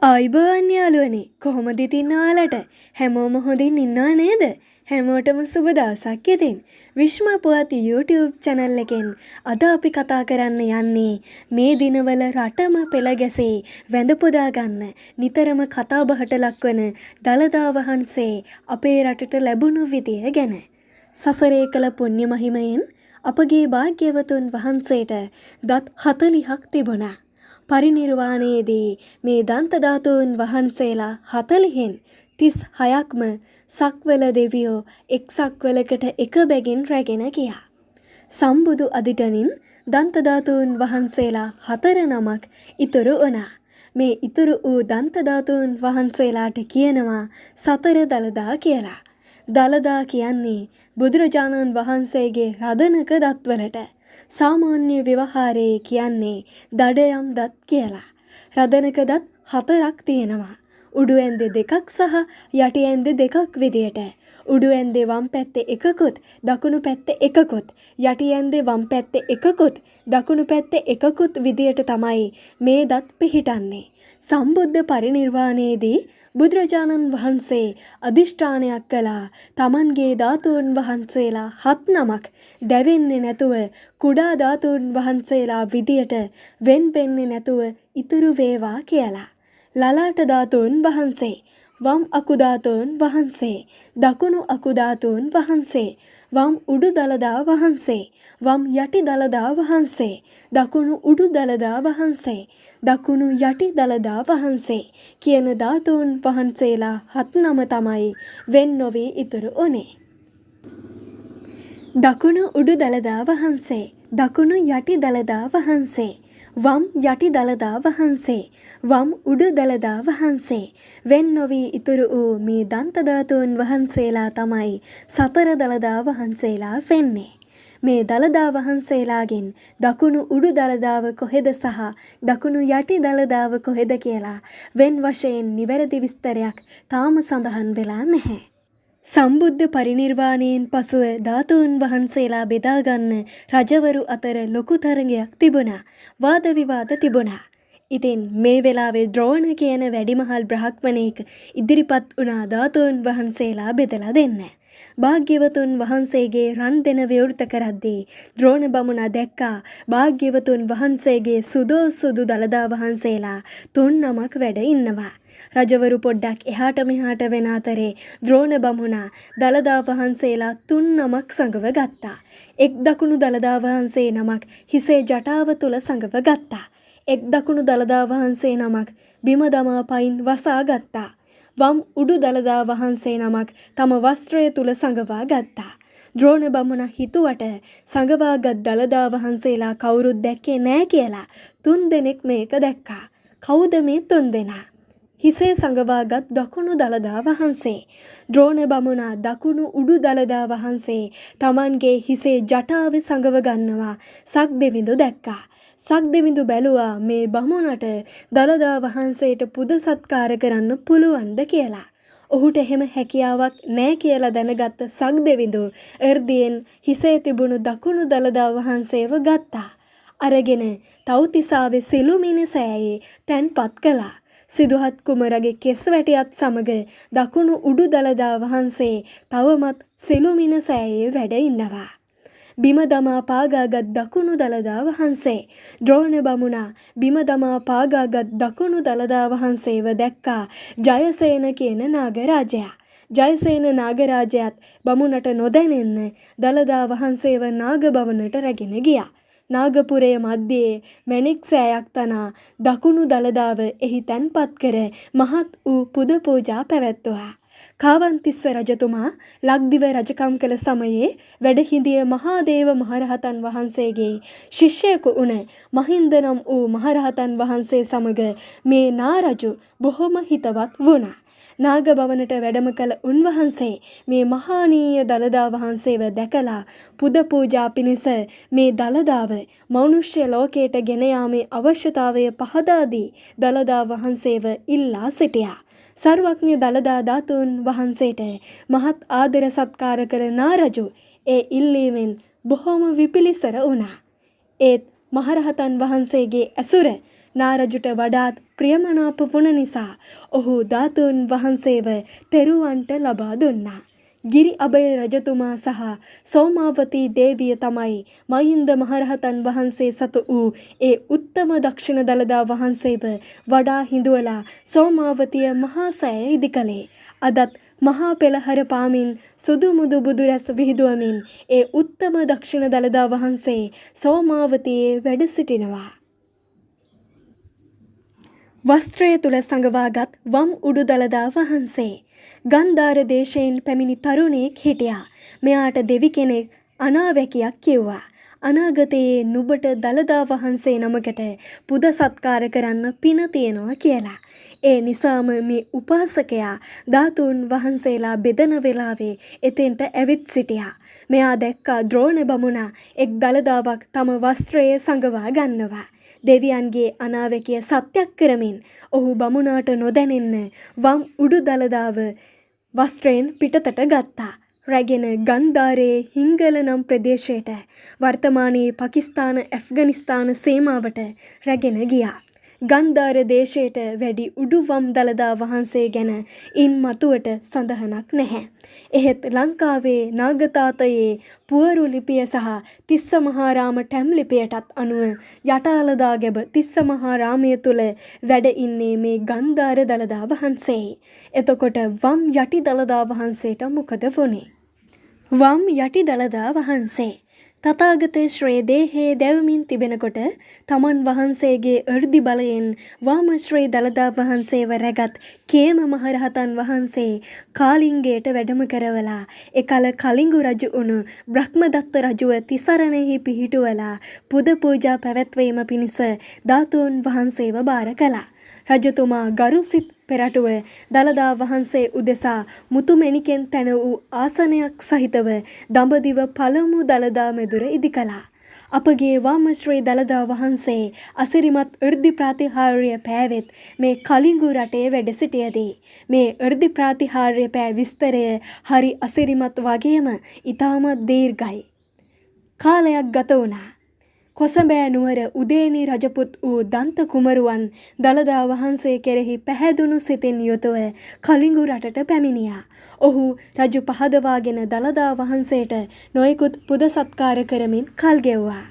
ආයුබෝවන් යාළුවනේ, කොහොමද ඉතින් ඔයාලට? හැමෝම හොඳින් ඉන්නව නේද? හැමෝටම සුබ දවසක් ඉතින්. විශ්ම පුවත් YouTube channel එකෙන් අද අපි කතා කරන්න යන්නේ මේ දිනවල රටම පෙළ ගැසී වැඳ පුදා ගන්න නිතරම කතා බහට ලක්වන දළදා වහන්සේ අපේ රටට ලැබුණු විදිය ගැන. සසරේ කළ පුණ්‍ය මහිමයෙන් අපගේ භාග්‍යවතුන් වහන්සේට දත් 40ක් තිබුණා. පරිනිර්වාණයේදී මේ දන්ත ධාතුන් වහන්සේලා 40න් 36ක්ම සක්වල දෙවියෝ එක් සක්වලකට එක බැගින් රැගෙන ගියා. සම්බුදු අදිටනින් දන්ත ධාතුන් වහන්සේලා 4 නමක් ඉතුරු වුණා. මේ ඉතුරු වූ දන්ත ධාතුන් වහන්සේලාට කියනවා සතර දළදා කියලා. දළදා කියන්නේ බුදුරජාණන් වහන්සේගේ රදනක දත්වලට. සාමාන්‍ය ව්‍යවහාරයේ කියන්නේ දඩයම් දත් කියලා. රදනක දත් 4ක් තියෙනවා. උඩු ඇන්දේ 2ක් සහ යටි ඇන්දේ 2ක් විදියට. උඩු ඇන්දේ වම් පැත්තේ එකකුත් දකුණු පැත්තේ එකකුත්, යටි ඇන්දේ වම් පැත්තේ එකකුත් දකුණු පැත්තේ එකකුත් විදියට තමයි මේ දත් පිහිටන්නේ. සම්බුද්ධ පරිනිර්වාණයේදී බුදුරජාණන් වහන්සේ අධිෂ්ඨානයක් කළා තමන්ගේ ධාතුන් වහන්සේලා 7 නමක් දැවෙන්නේ නැතුව කුඩා ධාතුන් වහන්සේලා විදියට වෙන් වෙන්නේ නැතුව ඉතුරු වේවා කියලා. ලලාට ධාතුන් වහන්සේ, වම් අකු ධාතුන් වහන්සේ, දකුණු අකු ධාතුන් වහන්සේ, වම් උඩු දළදා වහන්සේ, වම් යටි දළදා වහන්සේ, දකුණු උඩු දළදා වහන්සේ, දකුණු යටි දළදා වහන්සේ කියන ධාතුන් වහන්සේලා 7 නම තමයි වෙන් නොවී ඉතුරු වුණේ. දකුණු උඩු දළදා වහන්සේ, දකුණු යටි දළදා වහන්සේ, වම් යටි දළදා වහන්සේ, වම් උඩු දළදා වහන්සේ වෙන් නොවී ඉතුරු වූ මේ දන්ත ධාතුන් වහන්සේලා තමයි සතර දළදා වහන්සේලා වෙන්නේ. මේ දළදා වහන්සේලාගෙන් දකුණු උඩු දළදාව කොහෙද සහ දකුණු යටි දළදාව කොහෙද කියලා වෙන් වශයෙන් නිවැරදි විස්තරයක් තාම සඳහන් වෙලා නැහැ. සම්බුද්ධ පරිනිර්වාණයෙන් පසුව ධාතුන් වහන්සේලා බෙදාගන්න රජවරු අතර ලොකු තරගයක් තිබුණා. වාද විවාද තිබුණා. ඉතින් මේ වෙලාවේ ද්‍රෝණ කියන වැඩිමහල් බ්‍රහ්මණයෙක් ඉදිරිපත් වුණා ධාතුන් වහන්සේලා බෙදලා දෙන්න. භාග්‍යවතුන් වහන්සේගේ රන් දෙන විවෘත කරද්දී ද්‍රෝණ බමුණා දැක්කා භාග්‍යවතුන් වහන්සේගේ සුදෝ සුදු දළදා වහන්සේලා 3 නමක් වැඩ ඉන්නවා. රජවරු පොඩ්ඩක් එහාට මෙහාට වෙන අතරේ ද්‍රෝණ බමුණා දළදා වහන්සේලා 3 නමක් සඟව ගත්තා. එක් දකුණු දළදා වහන්සේ නමක් හිසේ ජටාව තුල සඟව ගත්තා. එක් දකුණු දළදා වහන්සේ නමක් බිම දමා පයින් වසා ගත්තා. වම් උඩු දළදා වහන්සේ නමක් තම වස්ත්‍රය තුල සඟවා ගත්තා. ද්‍රෝණ බමුණා හිතුවට සඟවාගත් දළදා වහන්සේලා කවුරුත් දැක්කේ නෑ කියලා 3 දෙනෙක් මේක දැක්කා. කවුද මේ 3 දෙනා? හිසේ සඟවාගත් දකුණු දළදා වහන්සේ. ද්‍රෝණ බමුණා දකුණු උඩු දළදා වහන්සේ තමන්ගේ හිසේ ජටාවේ සඟව ගන්නවා සක්දෙවිඳු දැක්කා. සක්දෙවිඳු බැලුවා මේ බමුණට දළදා වහන්සේට පුද සත්කාර කරන්න පුළුවන්ද කියලා. ඔහුට එහෙම හැකියාවක් නෑ කියලා දැනගත්ත සක්දෙවිඳු එර්දියෙන් හිසේ තිබුණු දකුණු දළදා වහන්සේව ගත්තා. අරගෙන තව්තිසාවේ සිළුමිණි සෑයේ තැන්පත් කළා. සිදුහත් කුමරගේ කෙස් වැටියත් සමග දකුණු උඩු දළදා වහන්සේ තවමත් සිළුමිණ සෑයේ වැඩ ඉන්නවා. බිම දමා පාගාගත් දකුණු දළදා වහන්සේ. ද්‍රෝණ බමුණා බිම දමා පාගාගත් දකුණු දළදා වහන්සේව දැක්කා ජයසේන කියන නාගරාජයා. ජයසේන නාගරාජයාත් බමුණට නොදැනෙන්න දළදා වහන්සේව නාග භවනට රැගෙන ගියා. නාගපුරය මැද්දේ මැණික් සෑයක් තනා දකුණු දළදාව එහි තැන්පත් කර මහත් වූ පුද පූජා පැවැත්වුවා. කාවන්තිස්ස රජතුමා ලක්දිව රජකම් කළ සමයේ වැඩ හිඳිය මහාදේව මහරහතන් වහන්සේගේ ශිෂ්‍යයෙකු වුණ මහින්ද නම් වූ මහරහතන් වහන්සේ සමග මේ නා රජු බොහොම හිතවත් වුණා. නාග භවනට වැඩම කළ උන්වහන්සේ මේ මහානීය දළදා වහන්සේව දැකලා පුද පූජා පිණිස මේ දළදාව මනුෂ්‍ය ලෝකයට ගෙන යාමේ අවශ්‍යතාවය පහදා දී දළදා වහන්සේව ඉල්ලා සිටියා. සර්වඥ දළදා ධාතුන් වහන්සේට මහත් ආදර සත්කාර කළ නා රජු ඒ ඉල්ලීමෙන් බොහොම විපිලිසර වුණා. ඒත් මහරහතන් වහන්සේගේ ඇසුර නා රජුට වඩාත් ප්‍රියමනාප වුණ නිසා ඔහු ධාතුන් වහන්සේව තෙරුවන්ට ලබා දුන්නා. ගිරි අභය රජතුමා සහ සෝමාවතී දේවිය තමයි මහින්ද මහරහතන් වහන්සේ සතු වූ ඒ උත්තම දක්ෂිණ දළදා වහන්සේව වඩා හිඳුවලා සෝමාවතිය මහා සෑය ඉදි කළේ. අදත් මහා පෙළහර පාමින් සුදු මුදු බුදු රැස් විහිදුවමින් ඒ උත්තම දක්ෂිණ දළදා වහන්සේ සෝමාවතියේ වැඩ සිටිනවා. වස්ත්‍රය තුල සඟවාගත් වම් උඩු දළදා වහන්සේ. ගන්ධාර දේශයෙන් පැමිණි තරුණයෙක් හිටියා. මෙයාට දෙවි කෙනෙක් අනාවැකියක් කිව්වා. අනාගතයේ නුඹට දළදා වහන්සේ නමකට පුද සත්කාර කරන්න පින තියෙනවා කියලා. ඒ නිසාම මේ උපාසකයා ධාතුන් වහන්සේලා බෙදන වෙලාවේ එතෙන්ට ඇවිත් සිටියා. මෙයා දැක්කා ද්‍රෝණ බමුණා එක් දළදාවක් තම වස්ත්‍රයේ සඟවා ගන්නවා. දෙවියන්ගේ අනාවැකිය සත්‍යක් කරමින් ඔහු බමුණාට නොදැනෙන්න වම් උඩු දළදාව වස්ත්‍රයෙන් පිටතට ගත්තා. රැගෙන ගන්ධාරයේ හිංගල නම් ප්‍රදේශයට, වර්තමානයේ පකිස්තාන ඇෆ්ගනිස්තාන සීමාවට රැගෙන ගියා. ගන්ධාර දේශයට වැඩි උඩු වම් දළදා වහන්සේ ගැන ඉන් මතුවට සඳහනක් නැහැ. එහෙත් ලංකාවේ නාගතාතයේ පුවරු ලිපිය සහ තිස්ස මහාරාම ටැම් ලිපියටත් අනුව යටාලදා ගැබ තිස්ස මහාරාමය තුළ වැඩ ඉන්නේ මේ ගන්ධාර දළදා වහන්සේයි. එතකොට වම් යටි දළදා වහන්සේට මොකද වුනේ? වම් යටි දළදා වහන්සේ තථාගත ශ්‍රී දේහයේ දැවමින් තිබෙනකොට තමන් වහන්සේගේ ඍද්ධි බලයෙන් වාම ශ්‍රී දළදා වහන්සේව රැගත් කේම මහරහතන් වහන්සේ කාලිංගයට වැඩම කරවලා එකල කලිඟු රජු වුණු බ්‍රහ්මදත්ත රජුව තිසරණෙහි පිහිටුවලා පුද පූජා පැවැත්වීම පිණිස ධාතුන් වහන්සේව භාර කළා. රජතුමා ගරු සිත් පෙරටුව දළදා වහන්සේ උදෙසා මුතු මැණිකෙන් තැන වූ ආසනයක් සහිතව දඹදිව පළමු දළදා මැදුර ඉදි කළා. අපගේ වාම ශ්‍රී දළදා වහන්සේ අසිරිමත් ඍද්ධි ප්‍රාතිහාර්ය පෑවෙත් මේ කලිඟු රටේ වැඩ සිටියදී. මේ ඍද්ධි ප්‍රාතිහාර්ය පෑ විස්තරය හරි අසිරිමත් වගේම ඉතාමත් දීර්ඝයි. කාලයක් ගත වුණා. කොසඹෑ නුවර උදේනි රජපුත් වූ දන්ත කුමරුවන් දළදා වහන්සේ කෙරෙහි පැහැදුණු සිතින් යුතුව කලිඟු රටට පැමිණියා. ඔහු රජු පහදවාගෙන දළදා වහන්සේට නොයෙකුත් පුද සත්කාර කරමින් කල් ගෙව්වා.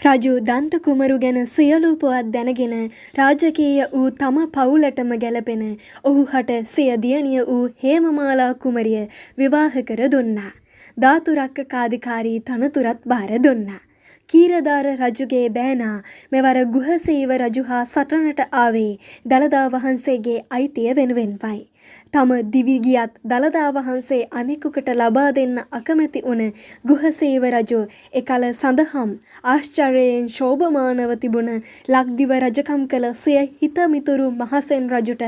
රජු දන්ත කුමරු ගැන සියලු පුවත් දැනගෙන රාජකීය වූ තම පවුලටම ගැලපෙන ඔහු හට සිය දියණිය වූ හේමමාලා කුමරිය විවාහ කර දුන්නා. ධාතු රක්කකාධිකාරී තනතුරත් භාර දුන්නා. කීරදාර රජුගේ බෑනා මෙවර ගුහසීව රජු හා සටනට ආවේ දළදා වහන්සේගේ අයිතිය වෙනුවෙන්මයි. තම දිවි ගියත් දළදා වහන්සේ අනෙකුට ලබා දෙන්න අකමැති වුණ ගුහසේව රජු එකල සඳහම් ආශ්චර්යයෙන් ශෝභමානව තිබුණ ලක්දිව රජකම් කළ සිය හිතමිතුරු මහසෙන් රජුට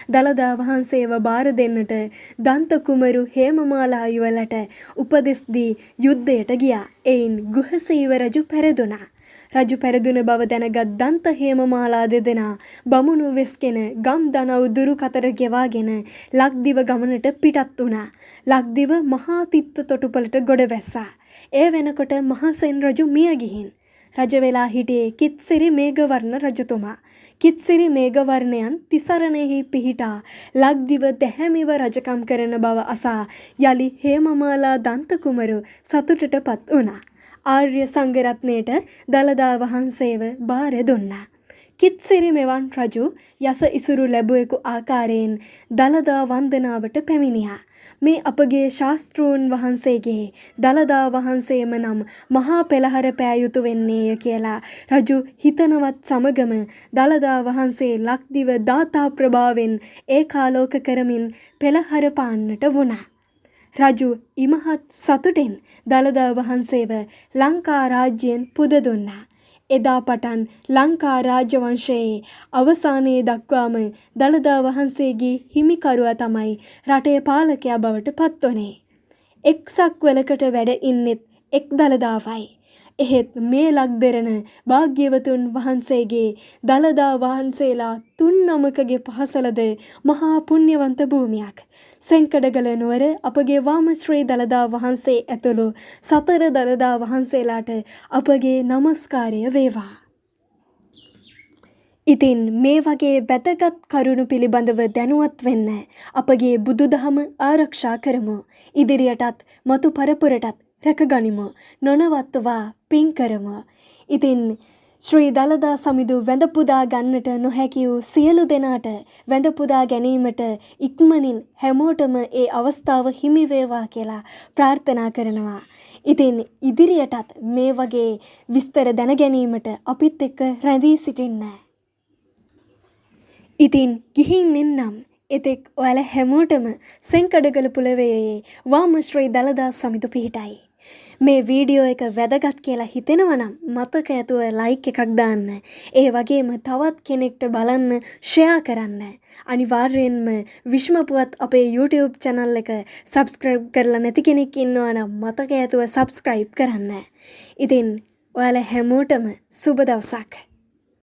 දළදා වහන්සේව බාර දෙන්නට දන්ත කුමරු හේමමාලා යුවලට උපදෙස් දී යුද්ධයට ගියා. එයින් ගුහසීව රජු පැරදුනා. රජු පැරදුන බව දැනගත් දන්ත හේමමාලා දෙදෙනා බමුණු වෙස්ගෙන ගම් දනව් දුරු කතර ගෙවාගෙන ලක්දිව ගමනට පිටත් වුණා. ලක්දිව මහා තිත්ත තොටුපළට ගොඩ වැස්සා. ඒ වෙනකොට මහසෙන් රජු මිය ගිහින්. රජ වෙලා හිටියේ කිත්සිරි මේඝවර්ණ රජතුමා. කිත්සිරි මේඝවර්ණයන් තිසරණෙහි පිහිටා ලක්දිව දැහැමිව රජකම් කරන බව අසා යලි හේමමාලා දන්ත කුමරු සතුටට පත් වුණා. ආර්ය සංඝරත්නයට දළදා වහන්සේව භාර දුන්නා. කිත්සිරි මෙවන් රජු යස ඉසුරු ලැබුවෙකු ආකාරයෙන් දළදා වන්දනාවට පැමිණියා. මේ අපගේ ශාස්තෘන් වහන්සේගේ දළදා වහන්සේම නම් මහා පෙළහර පෑ යුතු වෙන්නේය කියලා රජු හිතනවත් සමගම දළදා වහන්සේ ලක්දිව දාතා ප්‍රභාවෙන් ඒකාලෝක කරමින් පෙළහර පාන්නට වුණා. රජු ඉමහත් සතුටෙන් දළදා වහන්සේව ලංකා රාජ්‍යයෙන් පුද දුන්නා. එදා පටන් ලංකා රාජ්‍ය වංශයේ අවසානයේ දක්වාම දළදා වහන්සේගේ හිමිකරුවා තමයි රටේ පාලකයා බවට පත්වනේ. එක්සක් වලකට වැඩ ඉන්නෙත් එක් දළදාවයි. එහෙත් මේ ලක්දෙරණ භාග්‍යවතුන් වහන්සේගේ දළදා වහන්සේලා තුන් නමකගේ පහසලද මහා පුණ්‍යවන්ත භූමියක්. සෙන්කඩගල නුවර අපගේ වාමශ්‍රී දළදා වහන්සේ ඇතුළු සතර දළදා වහන්සේලාට අපගේ නමස්කාරය වේවා. ඉතින් මේ වගේ වැදගත් කරුණු පිළිබඳව දැනුවත් වෙන්න අපගේ බුදුදහම ආරක්ෂා කරමු. ඉදිරියටත් මතු පරපුරටත් රැකගනිමු. නොනවත්වා පින් කරමු. ඉතින් ශ්‍රී දළදා සමිඳු වැඳ පුදා ගන්නට නොහැකි වූ සියලු දෙනාට වැඳ පුදා ගැනීමට ඉක්මනින් හැමෝටම ඒ අවස්ථාව හිමි වේවා කියලා ප්‍රාර්ථනා කරනවා. ඉතින් ඉදිරියටත් මේ වගේ විස්තර දැන ගැනීමට අපිත් එක්ක රැඳී සිටින්න. ඉතින් ගිහින් එන්නම්. එතෙක් ඔයාලා හැමෝටම සෙන්කඩගල පුලවයේ වාම ශ්‍රී දළදා සමිඳු පිහිටයි. මේ වීඩියෝ එක වැදගත් කියලා හිතෙනවා නම් මතක ඇතුව ලයික් එකක් දාන්න. ඒ වගේම තවත් කෙනෙක්ට බලන්න ෂෙයා කරන්න. අනිවාර්යයෙන්ම විශ්ම පුවත් අපේ YouTube channel එක සබ්ස්ක්‍රයිබ් කරලා නැති කෙනෙක් ඉන්නවා නම් මතක ඇතුව සබ්ස්ක්‍රයිබ් කරන්න. ඉතින් ඔයාලා හැමෝටම සුබ දවසක්.